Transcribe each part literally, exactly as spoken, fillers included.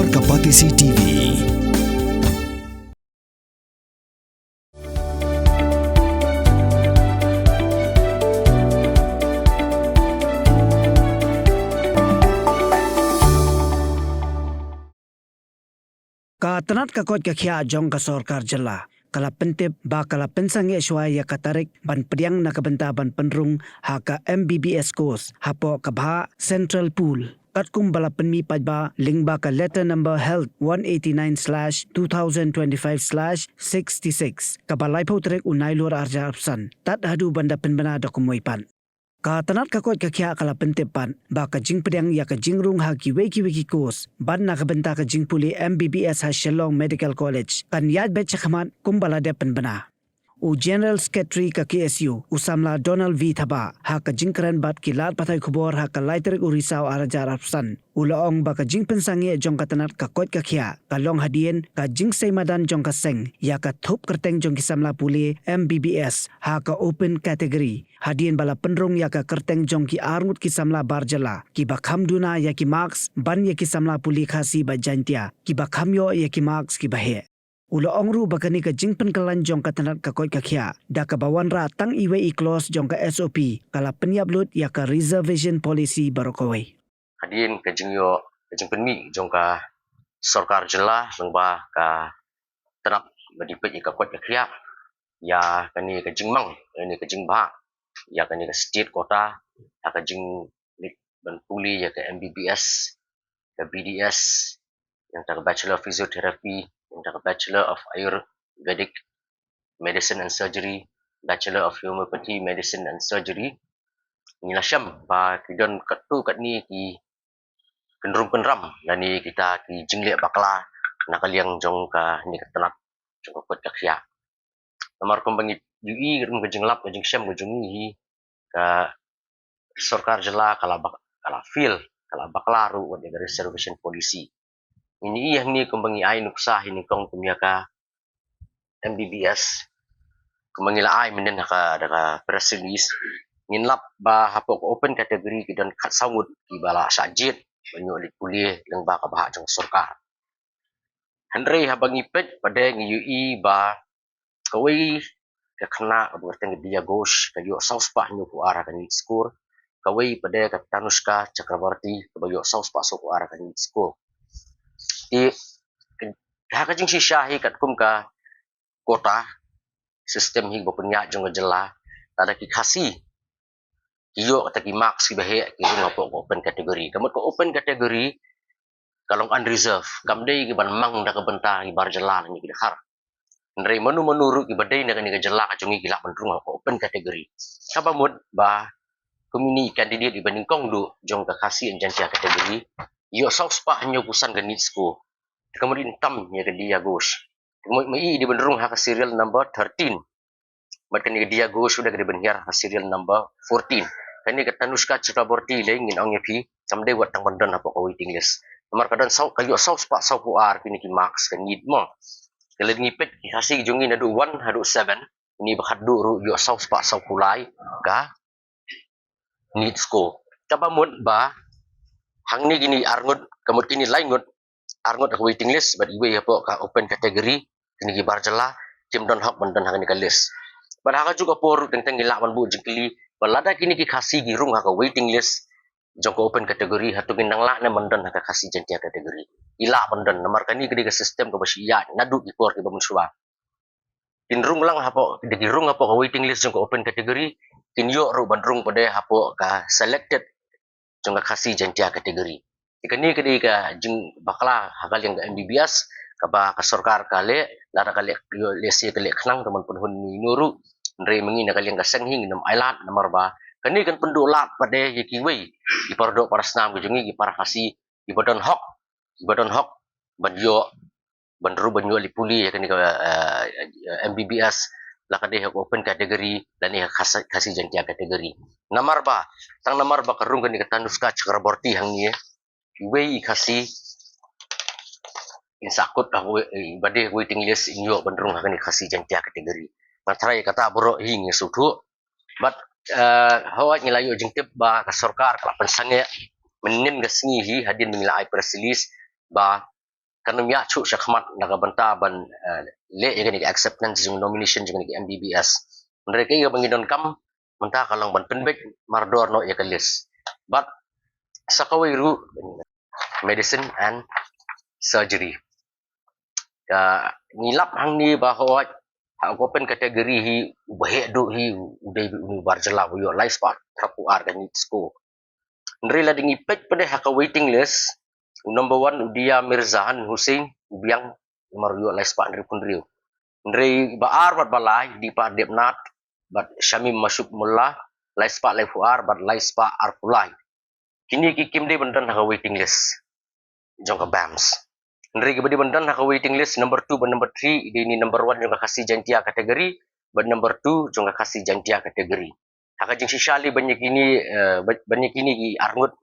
Ka Batesi T V. Ka tnat ka koit ka khiah jong ka sorkar jylla ka la pyntip ba ka la pynsangeh shuwa ïa ka tarik ban pdiang na ka bynta ban pynrung ha ka M B B S course hapoh ka bhah Central Pool, katkum ba la pynmih paidbah lyngba ka letter number health one eighty-nine slash two thousand twenty-five slash sixty-six, kaba laiphew tarik u Nailur arhajar arphew san, tad haduh ban da pynbna da kumwei pat. Ka tnat ka koit ka khiah ka la pyntip pat ba ka jingpdiang ïa ka jingrung ha kiwei kiwei ki course bad na ka bynta ka jingpule M B B S ha Shillong Medical College kan ïaid beit shakhmat kumba la dep pynbna. U General Secretary ka K S U, u samla Donald V Thabah, ha ka jingkren bad ki lad pathai khubor ha ka lai tarik u Risaw arhajar arphew san, u la ong ba ka jingpynsangeh jong ka tnat ka koit ka khiah ka long hadien ka jingseimadan jong ka seng ïa ka thup kyrteng jong ki samla pule M B B S ha ka open category, hadien ba la pynrung ïa ka kyrteng jong ki arngut ki samla bar jylla kiba kham duna ïa ki marks ban ïa ki samla pule Khasi bad Jaintia kiba kham ïoh ïa ki marks kiba heh. U la ong ruh ba kane ka jingpynkylla jong ka tnat ka koit ka khiah da kaba wanrah tang iwei i clause jong ka S O P ka la pynïap lut ïa ka reservation policy baroh kawei. Hadien ka jingïoh ka jingpynmih jong ka sorkar jylla lyngba ka tnat ba dei peit ïa ka koit ka khiah ïa kane ka jingmang, ïa kane ka jingbhah ïa kane ka state quota ha ka jing ban pule ïa ka M B B S, ka B D S, nangta ka Bachelor of Physiotherapy, nangta ka Bachelor of Ayurvedic Medicine and Surgery, Bachelor of Homeopathy Medicine and Surgery. Ngi la shem ba ki don katto katne ki kynrum kynram lane kita ki jingleh bakla na ka liang jong kane ka tnat jong ka koit ka khiah. Namar kumba ngi ïohi ruh ka jinglap ka jingshem ka jong ngi hi, ka sorkar jylla ka la bak-, ka la fail, ka la bakla ruh wat ïa ka reservation policy. Ngi ïohi hangne kumba ngi ai nuksa hi nyngkong kum ïa ka M B B S, kumba ngi la ai mynhynnin ha ka, da ka press release, ngin lap ba hapoh ka open category ki don khatsaw ngut kiba la shah jied ban ïoh leit pule lyngba ka bhah jong ka sorkar. Hynrei haba ngi peit pat de ngi ïohi ba kawei ka khynnah kaba kyrteng ka Diya Ghosh ka ïoh saw spah hynñiewphew ar ha ka NEET score, kawei pat de ka Tanushka Chakraborty kaba ïoh saw spah sawphew ar ha ka NEET score. Te ha ka jingshisha hi katkum ka quota system hi ba pynïaid jong ka jylla, lada ki Khasi ki ïoh kata ki marks kiba heh ki rung hapoh ka open category. Ka mut ka open category ka long unreserved, kam dei ki ban mang da ka bynta ki bar jylla lane ki dkhar. Hynrei mano mano ruh kiba dei na kane ka jylla ka jong ngi ki lah ban rung ha ka open category. Kaba mut ba kum ine i candidate iba nyngkong duh jong ka Khasi and Jaintia category, ïoh saw spah hynñiewphew san ka NEET score. Te ka mut in tam ïa ka Diya Ghosh. Te ka mut ma i dei ban rung ha ka serial number thirteen. Bad kane ka Diya Ghosh u dei ka dei ban hiar ha serial number fourteen. Kane ka Tanushka Chakraborty lei ngin ong ïa phi, kam dei wat tang ban don hapoh ka waiting list. Namar ka don saw, ka ïoh saw spah sawphew ar kine ki marks ka NEET mo. Te lada ngi peit ki Khasi ki jong ngi naduh one haduh seven, kine ba khatduh ruh ïoh saw spah sawphew lai ka NEET score. Kaba mut ba hangne kine arngut, ka mut kine lai ngut, arngut ha ka waiting list bad iwei hapoh ka open category, kine ki bar jylla kim don hok ban don ha kane ka list. Bad ha kajuh ka por ruh teng teng ngi lah ban buh jingkylli ba lada kine ki Khasi ki rung ha ka waiting list jong ka open category, hato kin dang lah ne ban don ha ka Khasi Jaintia category? Ki lah ban don, namar kane ka dei ka system kaba shu ïaid naduh ki por kiba mynshuwa. Kin rung lang hapoh, da ki rung hapoh ka waiting list jong ka open category, kin ïoh ruh ban rung pat de hapoh ka selected jong ka Khasi Jaintia category. Te kane ka dei ka jingbakla ha ka liang ka M B B S kaba ka sorkar ka leh, lada ka leh, ïoh lehse ka leh khnang ka ban pynhun ïa ino ruh. Hynrei ma ngi na ka liang ka seng hi ngin ym ailad namar ba kane kan pynduh lad pat de ïa kiwei ki para doh para snam ki jong ngi, ki para Khasi kiba don hok, kiba don hok ban ïoh, ban rung, ban ïoh leit pule ïa kane ka, eh, M B B S, la ka dei ha ka open category lane ha ka Khasi, Khasi Jaintia category. Namar ba, tang namar ba ka rung kane ka Tanushka Chakraborty hangne, iwei i Khasi in sahkut ha ka wai-, eh, ba dei ha ka waiting list in ïoh ban rung ha kane ka Khasi Jaintia category. Nga tharai kata baroh hi ngi sngewthuh. Bad, eh, hooid ngi la ïoh jingtip ba ka sorkar ka la pynsangeh mynhynnin ka sngi hi hadien ba ngi la ai press release ba kan ym ïa shu sha khmat na ka bynta ban, eh, leh ïa kane ka acceptance jong nomination jong kane ka M B B S. Hynrei kaei kaba ngi donkam mynta ka long ban pynbeit mardor noh ïa ka list. Bad sa kawei ruh, medicine and surgery. Ka ngi lap hangne ba hooid ha ka open category hi, uba heh duh hi u dei u bar jylla uba ïoh lai spah phra phew ar ka NEET score. Hynrei lada ngi peit pat de ha ka waiting list, u number one u Dia Mirzahan Hussain u biang, namar u ïoh lai spah hynriew phew hynriew. Hynrei ba ar bad ba lai, Deepa Debnath bad Shamim Mashuk Mulla, lai spah lai phew ar bad lai spah ar phew lai. Kine ki kim dei ban don ha ka waiting list jong ka BAMS. Hynrei kiba dei ban don ha ka waiting list number two bad number three, i dei ine number one jong ka Khasi Jaintia category bad number two jong ka Khasi Jaintia category. Ha ka jingshisha lei ban ïa kine, eh, ban ïa kine ki arngut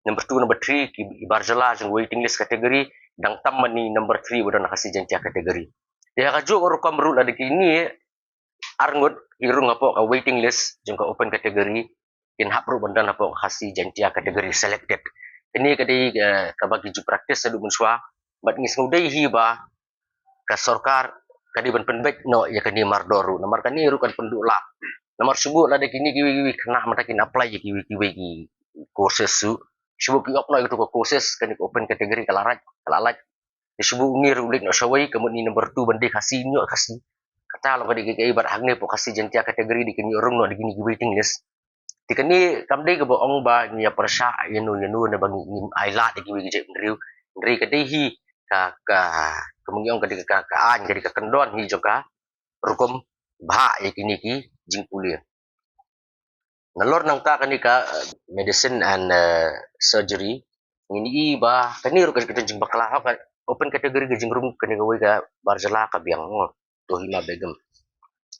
number two, number three, ki bar jylla jong waiting list category, dang tam ma ine number three ba don ha Khasi Jaintia category. Te ha kajuh ka rukom ruh lada kine arngut ki rung hapoh ka waiting list jong ka open category, kin hap ruh ban don hapoh ka Khasi Jaintia category selected. Kane ka dei, eh, kaba ki ju practice haduh mynshuwa, bad ngi sngew dei hi ba ka sorkar ka dei ban pynbeit noh ïa kane mardor ruh, namar kane ruh kan pynduh lad. Namar shu buh lada kine kiwei kiwei khynnah mynta kin apply ïa kiwei kiwei ki courses ruh, shu buh ki opt noh ïa kito ka courses, kane ka open category ka la lait, ka la lait. Te shu buh une ruh u leit noh shawei, ka mut ine number two ban dei Khasi, un ïoh Khasi. Kata long ka dei kaei kaei, bad hangne hapoh Khasi Jaintia category dei kan ïoh rung noh da kine ki waiting list. Te kane kam dei kaba ong ba ngi ïa pyrshah ïano ïano ne ba ngi, ngim ailad ïa kiwei ki jaitbynriew. Hynrei ka dei hi ka, ka, ka, ma ngi ong ka dei ka, ka, ka aiñ, ka dei ka kyndon hi jong ka rukom bhah ïa kine ki jingpule. Nalor nangta kane ka, eh, medicine and, eh, surgery, ngin ïohi ba kane ruh ka dei ka jingbakla, ha ka open category ka jingrung kane kawei ka bar jylla ka biang, oh, Tohima Begum.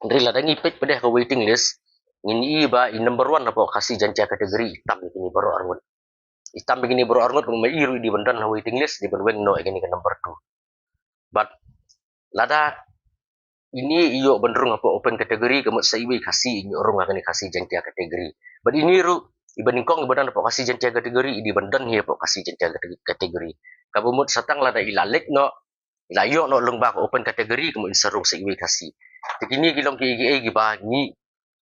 Hynrei lada ngi peit pat de ha ka waiting list, ngin ïohi ba i number one hapoh Khasi Jaintia category i tam ïa kine baroh arngut. I tam ïa kine baroh arngut, kumba i ruh i dei ban don ha waiting list, dei ban weng noh ïa kane ka number two. Bad lada ine i ïoh ban rung hapoh open category, ka mut sa iwei Khasi in ïoh rung ha kane Khasi Jaintia category. Bad ine ruh iba nyngkong iba don hapoh Khasi Jaintia category i dei ban don hi hapoh Khasi Jaintia cate-, category. Kaba mut sa tang lada i la leit noh, i la ïoh noh lyngba ka open category, ka mut in sa rung sa iwei Khasi. Te kine ki long kiei kiei kiba ngi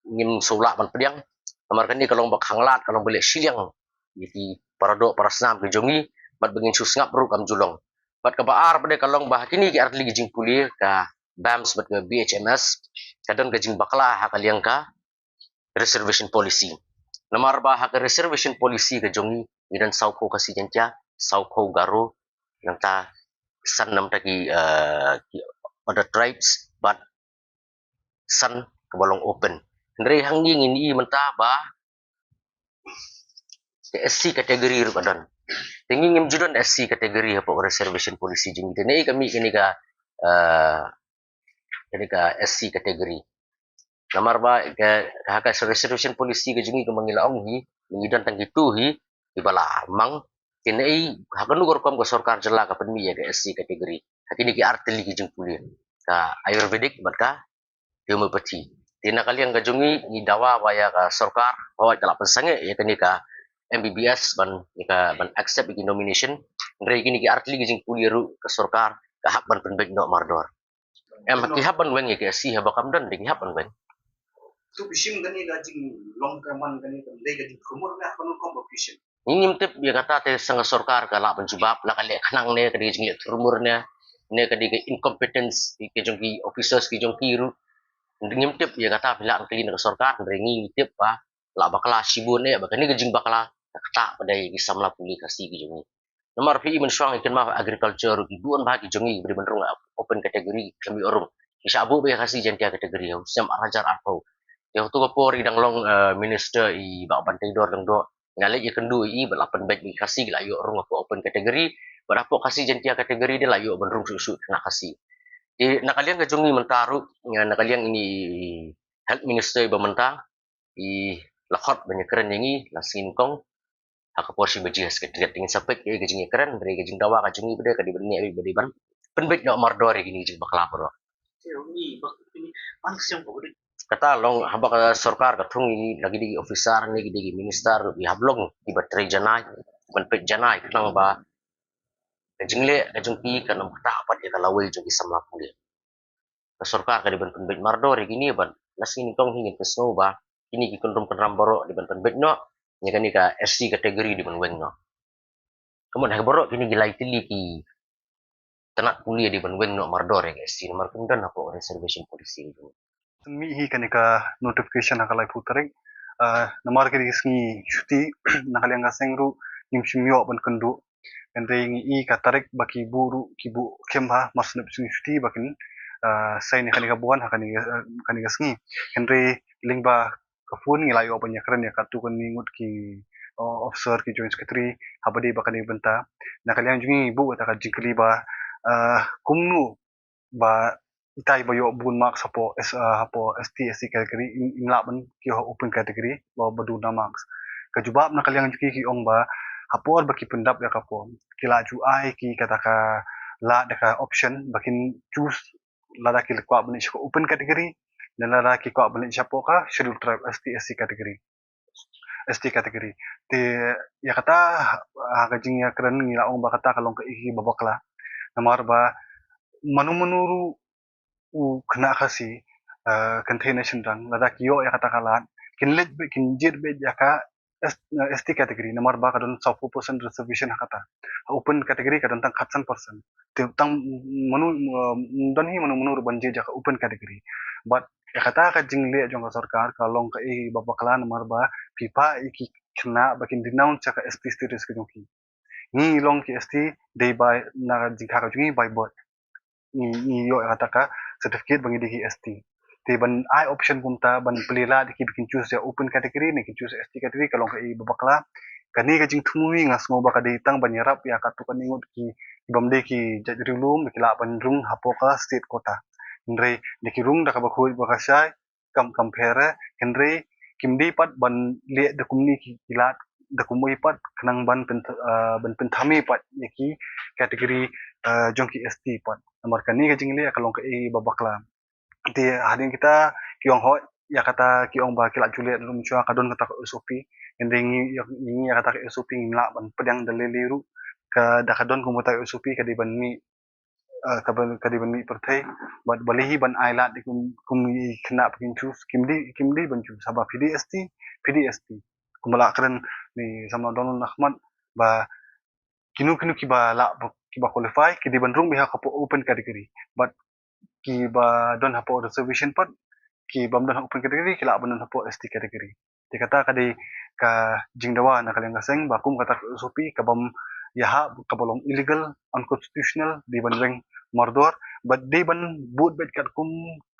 ngim sngewlah ban pdiang. Namar kane ka long ba khanglad, ka long ba leh shiliang ïa ki paradoh parasnam ki jong ngi, bad ba ngin shu sngap ruh kam ju long. Bad kaba ar pat de ka long ba ha kine ki artylli ki jingpule, ka BAMS bad ka BHMS, ka don ka jingbakla ha ka liang ka reservation policy. Namar ba ha ka reservation policy ka jong ngi, ngi don saw phew Khasi Jaintia, saw phew Garo, nangta san namta ki, eh, ki other tribes, bad san kaba long open. Hynrei hangne ngin ïohi mynta ba ka SC category ruh ka don. Te ngi ngim ju don SC category hapoh ka reservation policy jong ngi. Te naei ka mih kane ka, eh, kane ka SC category. Namar ba ka, ha ka reservation policy ka jong ngi kumba ngi la ong hi, ngi don tang kito hi kiba la mang. Te naei, ha kano ka rukom ka sorkar jylla ka pynmih ïa ka SC category ha kine ki artylli ki jingpule, ka Ayurvedic bad ka homeopathy. Te na ka liang ka jong ngi, ngi dawa ba ïa ka sorkar, hooid ka la pynsangeh ïa kane ka MBBS ban, ïa ka ban accept ïa ki nomination. Hynrei kine ki artylli ki jingpule ruh ka sorkar ka hap ban pynbeit noh mardor. Em, ki hap ban weng ïa ka SC, haba kam don de ki hap ban weng. Tu phi shim kane ka jinglong ka man kane ka dei ka jingkhumur ne ha kano ka rukom ba phi shim? Ngi ngim tip ïa kata, te sa ka sorkar ka lah ban jubab, la ka leh khnang ne ka dei ka jingleh thurmur ne, ne ka dei ka incompetence ki jong ki officers ki jong ki ruh. Ngim tip ïa kata, phi lah ban kylli na ka sorkar, hynrei ngi ngi tip ba lah bakla shibun eh ba kane ka jingbakla ka ktah pat de ïa ki samla pule Khasi ki jong ngi. Namar phi i mynshuwa ngi kynmaw ha agriculture ruh ki bun bha ki jong ngi kiba dei ban rung ha open category kim ïoh rung. Ki shah buh beit ha Khasi Jaintia category ha u snem ar hajar arphew. Te ha kato ka por i dang long, eh, minister i Bah Banteidor Lyngdoh, nga leit ïakynduh ïa i bad la pynbeit beit Khasi ki la ïoh rung hapoh open category, bad hapoh Khasi Jaintia category de la ïoh ban rung shuh shuh khynnah Khasi. Te na ka liang ka jong ngi mynta ruh, na ka liang ine i health minister iba mynta, i la khot ban ïakren ïa ngi la sngi nyngkong ha ka por shi baje ha Secretariat. Te ngin sa peit kaei ka jingïakren, hynrei ka jingdawa ka jong ngi pat de ka dei ban neh beit, ba dei ban pynbeit noh mardor ïa kine ki jingbakla baroh. Kata long haba ka sorkar ka thung ïa ngi, la ki dei ki officer ne ki dei ki minister, ki hap long kiba trei janai ban peit janai khnang ba Ka jingleh ka jong ki kan ym ktah pat ïa ka lawei jong ki samla pule. Ka sorkar ka dei ban pynbeit mardor ïa kine bad na sngi nyngkong hi ngin pynsngew ba kine ki kynrum kynram baroh dei ban pynbeit noh, ïa kane ka S C category dei ban weng noh. Ka mut ha baroh kine ki lai tylli ki tnat pule dei ban weng noh mardor ïa ka S C namar kim don hapoh reservation policy. Mih hi kane ka notification ha ka laiphew tarik. Ah, namar ka dei ka sngi shuti, na ka liang ka seng ruh ngim shym ïoh ban kynduh. Hynrei ngi i ka tarik ba ki buh ruh, ki buh khim ha mar shu dep sngi shuti ba kin, ah, sign ïa kane ka bond ha kane ka, ah, kane ka sngi. Hynrei lyngba ka phone ngi la ïoh ban ïakren ïa katto katne ngut ki, ah, officer, ki joint secretary, haba dei ba kane ka bynta. Na ka liang jong ngi buh kata ka jingkylli ba, ah, kumno ba itai ba ïoh bun marks hapoh S, ah, hapoh S T, S C category, im, im lah ban ki ha open category ba, ba duna marks. Ka jubab na ka liang jong ki ki ong ba ha por ba ki pyndap ïa ka form ki la ju ai ki kata ka lad da ka option ba kin choose lada ki kwah ban leit sha ka open category ne lada ki kwah ban leit shapoh ka schedule tribe S T, S C category. S T category. Te ïa kata ha ka jingïakren ngi la ong ba kata ka long kaei kaba bakla. Namar ba mano mano ruh u khynnah Khasi, eh, kynthei ne shynrang, lada ki ïoh ïa kata ka lad, kin leit beit, kin jied beit ïa ka S-, eh, S T category, namar ba ka don sawphew percent reservation ha kata. Ha open category ka don tang khatsan percent. Te tang mano, eh, don hi mano mano ruh ban jied ïa ka open category. But ïa kata ka jingleh jong ka sorkar ka long kaei ba bakla namar ba phi phah ïa ki khynnah ba kin denounce ïa ka S T status ka jong ki. Ngi long ki S T dei by na ka jingkha ka jong ngi by birth. Ngi, ngi ïoh ïa kata ka certificate ba ngi dei ki S T. Te ban ai option kumta ban plie lad ïa ki ba kin choose ïa open category ne kin choose S T category ka long kaei ba bakla. Kane ka jingthmu hi nga sngew ba ka dei tang ban ïarap ïa katto katne ngut ki, ki bym dei ki jait riewlum, ki lah ban rung hapoh ka state quota. Hynrei da ki rung da kaba khuid ba ka shai, kam, kam pher, hynrei kim dei pat ban leh da kumne ki, ki lad, da kumwei pat khnang ban pyn, ah, ban pynthame pat ïa ki category, ah, jong ki S T pat. Namar kane ka jingleh ka long kaei ba bakla. Te hadien kita ki ong hooid ïa kata ki ong ba ki la ju leh ruh mynshwa ka don kata ka S O P. Hynrei ngi ïa, ngi ïa kata ka S O P ngim lah ban pdiang da lei lei ruh. Ka da ka don kum kata ka S O P ka dei ban mih, eh, ka ban, ka dei ban mih pyrthei. Bad balei hi ban ai lad ïa kum, kum i khynnah ba kin choose, kim dei, kim dei ban choose. Haba phi dei S T, phi dei S T. Kumba la kren i samla Donald Ahmad ba kino kino kiba lah, kiba qualify ki dei ban rung beit ha ka open category. Bad kiba don hapoh reservation pat, ki bym don ha open category ki lah ban don hapoh S T category. Te kata ka dei ka jingdawa na ka liang ka seng ba kum kata ka S O P ka bym ïahap, kaba long illegal, unconstitutional, dei ban weng mardor, bad dei ban bud beit katkum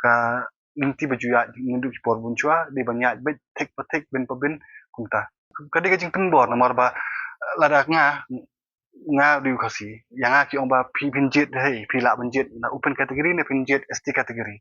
ka lynti ba ju ïaid naduh ki por bun shuwa, dei ban ïaid beit thik pa thik, bin pa bin, kumta. Ka dei ka jingpynbor namar ba lada nga, nga dei u Khasi, ïa nga ki ong ba phi phin jied, hei, phi lah ban jied na open category ne phin jied S T category.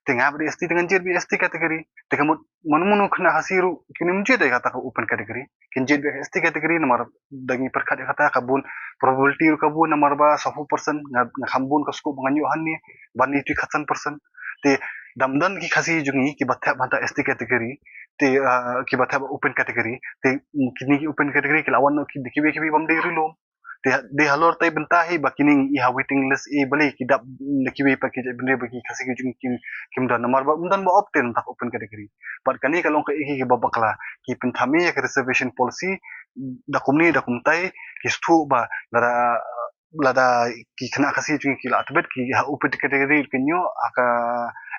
Te nga ba dei S T te ngan jied beit S T category. Te ka mut mano mano khynnah Khasi ruh kin ym jied ïa kata ka open category. Kin jied beit S T category namar da ngi pyrkhat ïa kata ka bun probability ruh ka bun namar ba sawphew percent nga, nga kham bun ka scope ba ngan ïoh hangne ban ïa tu khatsan percent. Te dam don ki Khasi jong ngi kiba thep hangta S T category. Te, ah, kiba thep open category. Te kine ki open category ki la wan noh ki, kiwei kiwei bym dei riewlum. Te, te halor te bynta hi ba kine i ha waiting list, i balei ki dap da kiwei pat ki jaitbynriew ba ki Khasi ki jong ngi kim, kim don namar ba ym don ba obtain hangta open category. Bad kane ka long kaei kaba bakla. Ki pynthame ïa ka reservation policy da kumne da kumtai, ki sngewthuh ba lada, lada ki khynnah Khasi jong ngi ki la tbit ki ha open category kin ïoh, ha ka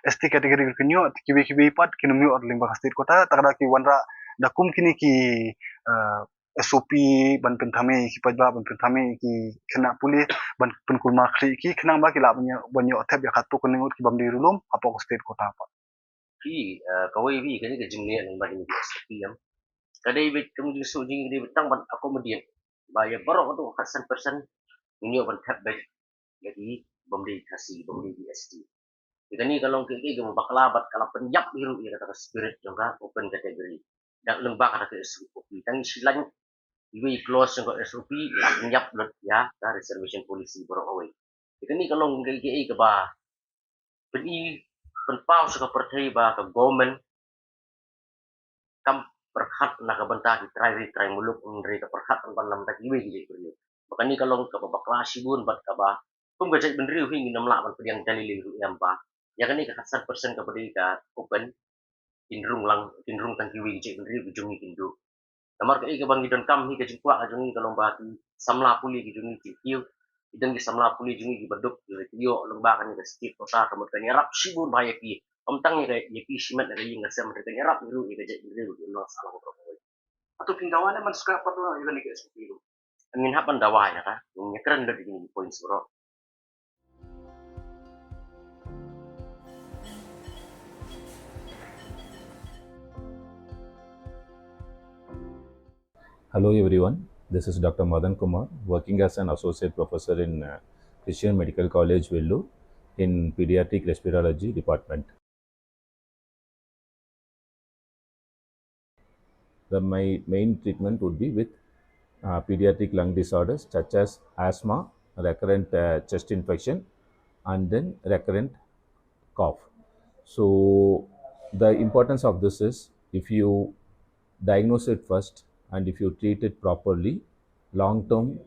S T category kin ïoh, kiwei kiwei pat kin ym ïoh lyngba ka state quota, te lada ki wanrah da kum kine ki, eh, S O P ban pynthame ki paidbah, ban pynthame ki khynnah pule, ban pynkulmar khlieh ki khnang ba ki lah ban ïoh, ban ïoh thep ïa katto katne ngut ki bym dei riewlum hapoh ka state quota pat. Phi, eh, kawei phi, kane ka jingleh lyngba kine ki S O P em. Ka dei beit ka jingsngew jong ngi ka dei beit tang ban accommodate ba ïa baroh katto ka khatsan percent ngin ïoh ban thep beit ïa ki bym dei Khasi, bym dei ki S T. Te kane ka long kaei kaei kaba bakla bad ka la pynïap hi ruh ïa kata ka spirit jong ka open category. Da lyngba kata ka S O P tang shi lain iwei i clause jong ka S O P la pynïap lut ïa ka reservation policy baroh kawei. Te kane ka long kaei kaei kaba pyni, pynpaw sha ka pyrthei ba ka government kam pyrkhat na ka bynta ki trai ri trai muluk, hynrei ka pyrkhat ban lam da kiwei ki jaitbynriew. Ba kane ka long kaba bakla shibun bad kaba kum ka jaitbynriew hi ngin ym lah ban pdiang dalili ruh ïa ba ïa kane ka khatsan percent kaba dei ka open kin rung lang, kin rung tang kiwei ki jaitbynriew ki jong ngi kin duh. Namar kaei kaba ngi donkam hi ka jingkwah ka jong ngi ka long ba ki samla pule ki jong ngi kin kiew, ki don ki samla pule jong ngi kiba duk, kiba ïoh lyngba kane ka state quota, ka mut kan ïarap shibun bha ïa ki. Ym tang ïa ka, ïa ki shimet ïa ka ïing ka sem, kan ïarap ruh ïa ka jaitbynriew ruh, ïa ka long sa long ruh. Hato phin dawa ne ban scrap pat ïa kane ka S O P ruh? Ngin hap ban dawa ïa ka, ngin ïakren lut ïa kine ki points baroh. Hello everyone, this is Doctor Madan Kumar, working as an associate professor in uh, Christian Medical College, Vellore, in pediatric respirology department. The my main treatment would be with uh, pediatric lung disorders such as asthma, recurrent uh, chest infection, and then recurrent cough. So the importance of this is, if you diagnose it first and if you treat it properly, long term,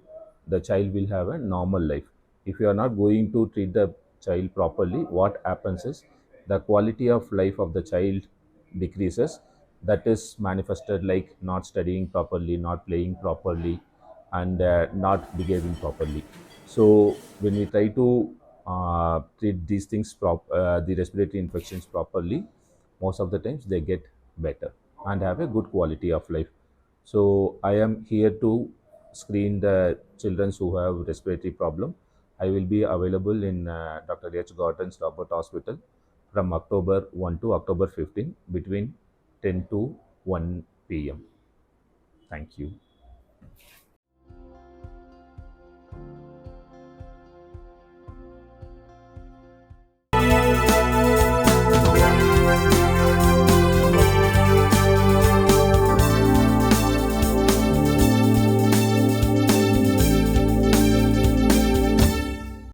the child will have a normal life. If you are not going to treat the child properly, what happens is the quality of life of the child decreases. That is manifested like not studying properly, not playing properly, and uh, not behaving properly. So when we try to uh, treat these things, prop- uh, the respiratory infections properly, most of the times they get better and have a good quality of life. So I am here to screen the children who have respiratory problem. I will be available in uh, Doctor H Gordon's Robert Hospital from October one to October fifteen between ten to one p m. Thank you.